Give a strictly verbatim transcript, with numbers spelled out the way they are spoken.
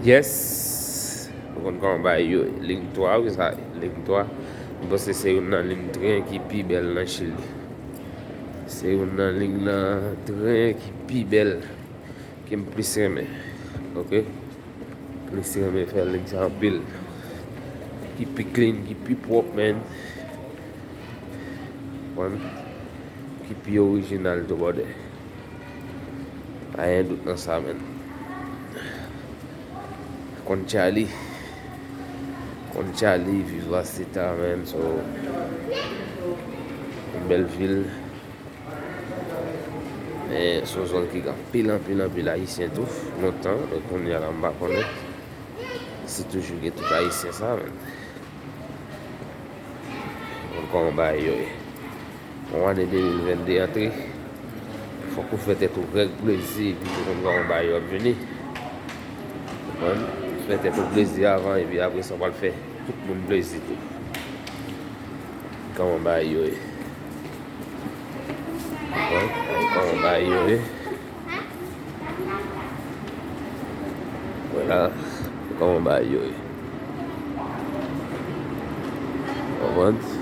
Yes. Ou konn kòman bagay yo ye. Ligne twa, wi, sa ye. Ligne twa. M panse se youn nan ligne tren ki pi bèl nan Chili. Se youn nan ligne nan tren ki pi bèl, ke m plis renmen. Ok? Plis renmen fè ligne sa anpil. Ki pi clean, ki pi pwòp, man. Konprann? Ki pi orijinal tou, brother. Pa gen dout nan sa, man. Konn Charlie. Konn Charlie, viv Vastita, man. So, yon bèl vil. Men, se yon zòn ki gen anpil, anpil, anpil Ayisyen tou, lontan, men kounye a la, m pa konnen si toujou gen tout Ayisyen sa, man. Konn kòman bagay yo ye. Bon, ane de mil venn de antre, fòk ou fè tèt ou règ plezi, epi ou konn kòman bagay yo ap vini. Konprann? Fè tèt ou plezi avan, epi apre sa, w pral fè tout moun plezi tou. Kòman bagay yo ye. Konprann? Kòman bagay yo ye. Vwala, kòman bagay yo ye. Konprann?